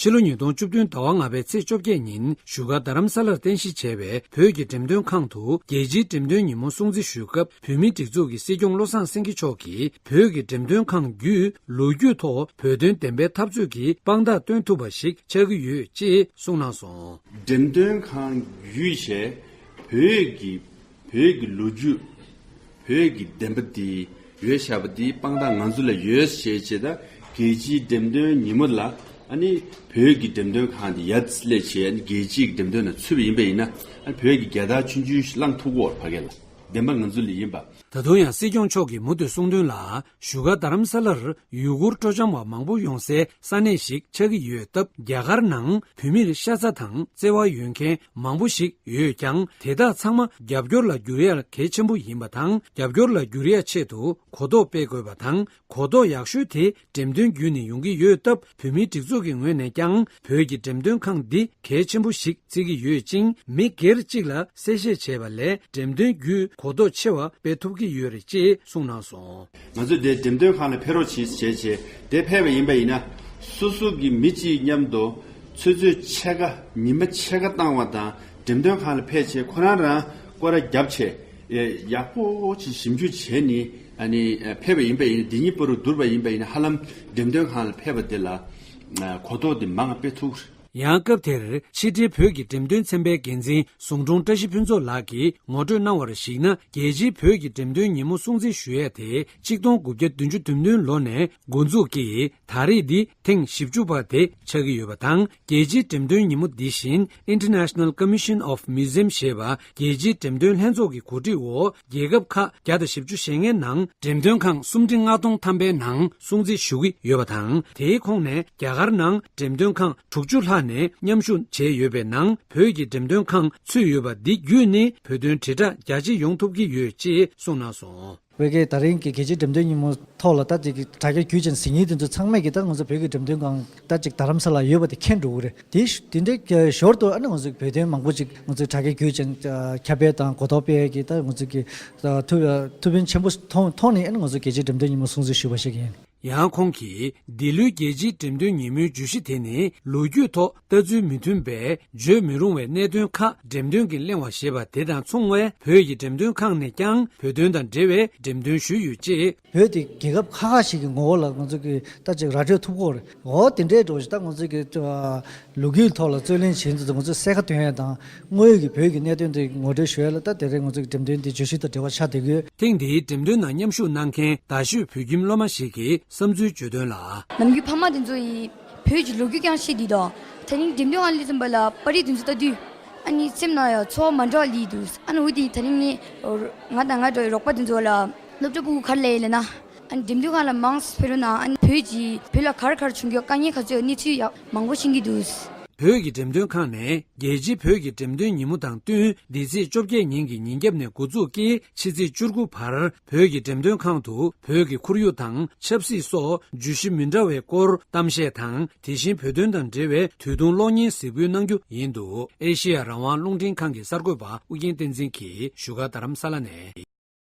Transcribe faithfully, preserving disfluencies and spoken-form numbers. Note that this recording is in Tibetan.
ཕྱི་ལོ་ཉིས་སྟོང་བཅུ་བདུན་ཟླ་བ་ལྔ་པའི་ཚེས་བཅོ་བརྒྱད་ཉིན་བཞུགས་སྒར་རྡ་རམ་ས་ལར་རྟེན་གཞི་བྱས་པའི་བོད་ཀྱི་འགྲེམས་སྟོན་ཁང་དུ་རྒྱལ་སྤྱིའི་འགྲེམས་སྟོན་ཉིན་མོ་སྲུང་བརྩི་ཞུས་སྐབས། བོད་མིའི་སྒྲིག་འཛུགས་ཀྱི་སྲིད་སྐྱོང་བློ་བཟང་སེང་གེ་མཆོག་གིས། བོད་ཀྱི་འགྲེམས་སྟོན་ཁང་བརྒྱུད་ལོ་རྒྱུས་ཐོག་བོད་དོན་བདེན་པའི་འཐབ་རྩོད་ཀྱི་དཔང་རྟགས་སྟོན་ཐུབ་པ་ཞིག་ཆགས་ཀྱི་ཡོད་ཅེས་གསུངས་གནང་སོང་། འགྲེམས་སྟོན་ཁང་བརྒྱུད་བྱས་བོད་ཀྱི་བོད་ཀྱི་ལོ་རྒྱུས། བོད་ཀྱི་བདེན་པ་འདི་ཡོད་བཞག་པ་འདི་དཔང་རྟགས་ང་ཚོ་ལ་ཡོད་ཞེས་བྱས། ད་རྒྱལ་སྤྱིའི་འགྲེམས་སྟོན་ཉིན་མོ་ལ་ཨ་ནི་བོད་ཀྱི་འགྲེམས་སྟོན་ཁང་འདི་ཡར་སླེབས་བྱས། ཨ་ནི་རྒྱལ་སྤྱིའི་འགྲེམས་སྟོན་ནང་ཚུད་པ་ཡིན་པ་ཡིན་ན། ཨ་ནི་བོད་ཀྱི་རྒྱལ་དར་ཆུང་ཆུང་ཞིག་བསླངས་ཐུབ་ཀྱི་ཡོད་རེད་ཕ་གི་ལ། བདེན་པ་ང་ཚོ་ལ་ཡིན་པ། ད་དུང་ཡང་སྲིད་སྐྱོང་མཆོག་གིས་མུ་མཐུད་གསུངས་དོན་ལ། བཞུགས་སྒར་རྡ་རམ་ས་ལར་ཡུ་གུར་སྤྲོ་འཆམ་བ་མང་པོ་ཡོང་སའི་ས་གནས་ཤིག་ཆགས་ཀྱི་ཡོད་སྟབས། རྒྱ་གར་ནང་བོད་མིར་ཤ་ཚ་དང་བརྩེ་བ་ཡོད་མཁན་མང་པོ་ཞིག་ཡོད་ཀྱང་། དེ་དག་ཚང་མ་རྒྱབ་སྐྱོར་ལ་འགྱུར་ཡ་གལ་ཆེན་པོ་ཡིན་པ་དང་། རྒྱབ་སྐྱོར་ལ་འགྱུར་ཡ་ཆེད་དུ་གོ་རྟོགས་སྤེལ་དགོས་པ་དང་། གོ་རྟོགས་ཡག་ཤོས་དེ་འགྲེམས་སྟོན་བརྒྱུད་ནས་ཡོང་གི་ཡོད་སྟབས། བོད་མིའི་སྒྲིག་འཛུགས་ཀྱི་ངོས་ནས་ཀྱང་བོད་ཀྱི་འགྲེམས་སྟོན་ཁང་འདི་གལ་ཆེན་པོ་ཞིག་བརྩི་གི་ཡོད་ཅིང་། མི་སྒེར་གཅིག་ལ་གསལ་བཤད་བྱས་པ་ལས་འགྲེམས་སྟོན་བརྒྱུད་གོ་རྟོགས་ཆེ་བ་སྤེལ་ཐུབ་ཀྱི་ཡོད་རེད་ཅེས་གསུངས་གནང་སོང་། ང་ཚོས་དེ་འགྲེམས་སྟོན་ཁང་ལ་ཕེབས་རོགས་བྱེད་ཅེས་བྱས། དེ་ཕེབས་པ་ཡིན་པ་ཡིན་ན། སོ་སོ་གི་མི་གཅིག་མཉམ་དུ་ཚོད་ཚོད་ཕྱེད་ཀ་ཉི་མ་ཕྱེད་ཀ་བཏང་བ་དང་། འགྲེམས་སྟོན་ཁང་ལ་ཕེབས་བྱས་ཁོ་རང་རང་སྐོར་ར་བརྒྱབ་བྱས། ཡག་པོ་ཅིག་ཞིབ་འཇུག་བྱས་ནས་ཨ་ནི་ཕེབས་པ་ཡིན་པ་ཡིན་ན། འདི་ཉིད་པོ་རུ་བསྡུར་བ་ཡིན་པ་ཡིན་ན། ཧ་ལམ་འགྲེམས་སྟོན་ཁང་ལ་ཕེབས་པ་དེ་ལ་གོ་རྟོགས་དེ་མང་བ་སྤེལ་ཐུབ། ཡང་སྐབས་དེར་ཕྱི་དྲིལ་བོད་ཀྱི་འགྲེམས་སྟོན་ཚན་པའི་འགན་འཛིན་ཟུང་དྲུང་བཀྲ་ཤིས་ཕུན་ཚོགས་ལགས་ཀྱིས་ངོ་སྤྲོད་གནང་བར་གཞིགས་ན། རྒྱལ་སྤྱིའི་བོད་ཀྱི་འགྲེམས་སྟོན་ཉིན་མོ་སྲུང་བརྩི་ཞུ་ཡས་དེ་གཅིག་སྟོང་དགུ་བརྒྱ་བདུན་ཅུ་དོན་བདུན་ལོ་ནས་འགོ་འཛུགས་ཀྱིས། ད་རེས་འདི་ཐེངས་བཞི་བཅུ་པ་དེ་ཆགས་ཀྱི་ཡོད་པ་དང་། རྒྱལ་སྤྱིའི་འགྲེམས་སྟོན་ཉིན་མོ་འདི་བཞིན་International Commission of Museum ཞེས་པ་རྒྱལ་སྤྱིའི་འགྲེམས་སྟོན་ལྷན་ཚོགས་ཀྱི་གོ་སྒྲིག་འོག་རྒྱལ་ཁབ་ཁག་བརྒྱ་དང་བཞི་བཅུ་ཞེ་ལྔའི་ནང་འགྲེམས་སྟོན་ཁང་སུམ་ཁྲི་ལྔ་སྟོང་ཐམ་པའི་ནང་སྲུང་བརྩི་ཞུ་གི་ཡོད་པ་དང་། དེའི་ཁོངས་ནས་རྒྱ་གར་ནང་འགྲེམས་སྟོན་ཁང་དྲུག་ཅུ་ལྷག་ནས་མཉམ་ཞུགས་བྱས་ཡོད་པའི་ནང་བོད་ཀྱི་འགྲེམས་སྟོན་ཁང་ཚུད་ཡོད་པ་འདི་བརྒྱུད་ནས་བོད་དོན་དྲིལ་བསྒྲགས་རྒྱ་ཆེ་ཡོང་ཐུབ་ཀྱི་ཡོད་ཅེས་གསུངས་གནང་སོང་། བོད་ཀྱི་ད་རིང་གི་རྒྱལ་སྤྱིའི་འགྲེམས་སྟོན་ཉིན་མོ་ཐོག་ལ་ད་ཅིག་དྲ་རྒྱ་བརྒྱུད་ཅན་གཟིགས་མཁན་དེ་ཚོ་ཚང་མས་ཀྱི་ད་ང་ཚོ་བོད་ཀྱི་འགྲེམས་སྟོན་ཁང་ད་ཅིག་རྡ་རམ་ས་ལ་ཡོད་པ་དེ་མཁྱེན་འགྲོ་གི་རེད། དེ་དེ་འདྲའི་ཞོར་དུ་ཨ་ནི་ང་ཚོ་བོད་དོན་མང་པོ་ཅིག་ང་ཚོའི་དྲ་རྒྱ་བརྒྱུད་ཅན་ཁྱབ་སྤེལ་དང་གོ་རྟོགས་སྤེལ་གྱི་ད་ང་ཚོ་གི་ཐུགས་ཕན་ཆེན་པོ་མཐོང་མཐོང་ནས་ཨ་ནི་ང་ཚོ་རྒྱལ་སྤྱིའི་འགྲེམས་སྟོན་ཉིན་མོ་སྲུང་བརྩི་ཞུས་པ་ཞིག་ཡིན། ཡང་ཁོང་གིས་འདི་ལོའི་རྒྱལ་སྤྱིའི་འགྲེམས་སྟོན་ཉིན་མོའི་བརྗོད་གཞི་དེ་ནི་ལོ་རྒྱུས་ཐོག་ལྟ་ཚུལ་མི་མཐུན་པའི་བརྗོད་མི་རུང་བའི་གནད་དོན་ཁག་འགྲེམས་སྟོན་གྱིས་གླེང་བ་ཞེས་པ་དེ་དང་མཚུངས་པས། བོད་ཀྱི་འགྲེམས་སྟོན་ཁང་ནས་ཀྱང་བོད་དོན་དང་འབྲེལ་བའི་འགྲེམས་སྟོན་ཞུས་ཡོད་ཅེས། བོད་དེ་རྒྱལ་ཁབ་ཁག་ཁག་ཞིག་གི་ངོ་བོ་ལ་ང་ཚོ་གིས་ད་ཅིག་ར་སྤྲོད་ཐུབ་ཀྱི་ཡོད་རེད། འོ་དེ་འདྲའི་འགྲོ་ཞིག་ད་ང་ཚོ་གིས་ལོ་རྒྱུས་ཐོག་ལ་རྩོད་གླེང་བྱེད་དུས་ང་ཚོ་གསལ་ཁ་སྟོན་ཡ་དང་། དངོས་ཡོད་ཀྱི་བོད་ཀྱི་གནད་དོན་དེ་ངོ་སྤྲོད་ཞུ་ཡ་ལ་ད་དེ་རིང་ང་ཚོ་གི་འགྲེམས་སྟོན་དེ་བརྗོད་གཞི་དང་འབྲེལ་བ་ཆགས་བསྡད་ཀྱི་ཡོད། ཐེངས་འདིའི་འགྲེམས་སྟོན་ནང་མཉམ་ཞུགས་གནང་མཁན་རྡ་ཤོད་བོད་ཁྱིམ་སློབ་མ་ཞིག་གིས་བསམ་ཚུལ་བརྗོད་དོན་ལ། ནམ་རྒྱུན་ཕ་མ་དེ་ཚོ་ཡིས་བོད་ཀྱི་ལོ་རྒྱུས་རྐྱང་བཤད་དུས་དང་། ད་རིང་འགྲེམས་སྟོན་ཁང་སླེབས་ཙམ་པ་ལ་པར་རིས་དེ་ཚོ་ལྟ་དུས། ཨ་ནི་སེམས་ནང་ཡང་ཚོར་བ་མ་འདྲ་བ་སླེབས་འདུག་ཨ་ནི་འོ་དེ་ད་རིང་ནི་ང་དང་ང་འདྲ་བའི་རོགས་པ་དེ་ཚོ་ལ་སློབ་གྲྭ་ཕྲུ་གུ་ག་རེ་ལབ་ཡིན་ལབ་ན། ཨ་ནི་འགྲེམས་སྟོན་ཁང་ལ་མང་ཙམ་ཕེབས་རོགས་གནང་། ཨ་ནི་བོད་ཀྱི་བོད་ལ་ག་རེ་ག་རེ་བྱུང་རྒྱུ་དཀའ་ངལ་ག་ཚོད་ཡོད་གནས་ཚུལ་ཡག་མང་པོ་ཤེས་ཀྱི་འདུག་བོད་ཀྱི་འགྲེམས་སྟོན་ཁང་ནས་རྒྱལ་སྤྱིའི་བོད་ཀྱི་འགྲེམས་སྟོན་ཉིན་མོ་དང་བསྟུན་འདི་ཚེས་བཅོ་བརྒྱད་ཉིན་གྱི་ཉིན་རྒྱབ་ནས་འགོ་འཛུགས་ཀྱིས་ཕྱི་ཚེས་བཅུ་དགུ་བར་བོད་ཀྱི་འགྲེམས་སྟོན་ཁང་དུ་བོད་ཀྱི་ཁོར་ཡུག་དང་ཆབ་སྲིད་སོགས་བརྗོད་གཞི་མི་འདྲ་བའི་སྐོར་གཏམ་བཤད་དང་། དེ་བཞིན་བོད་དོན་དང་འབྲེལ་བའི་དུས་ཐུང་གློག་བརྙན་གཟིགས་འབུལ་གནང་རྒྱུ་ཡིན་འདུག་ཨེ་ཤེ་ཡ་རང་དབང་རླུང་འཕྲིན་ཁང་གི་གསར་འགོད་པ་ཨུ་རྒྱན་བསྟན་འཛིན་གྱིས་བཞུགས་སྒར་རྡ་རམ་ས་ལ་ནས།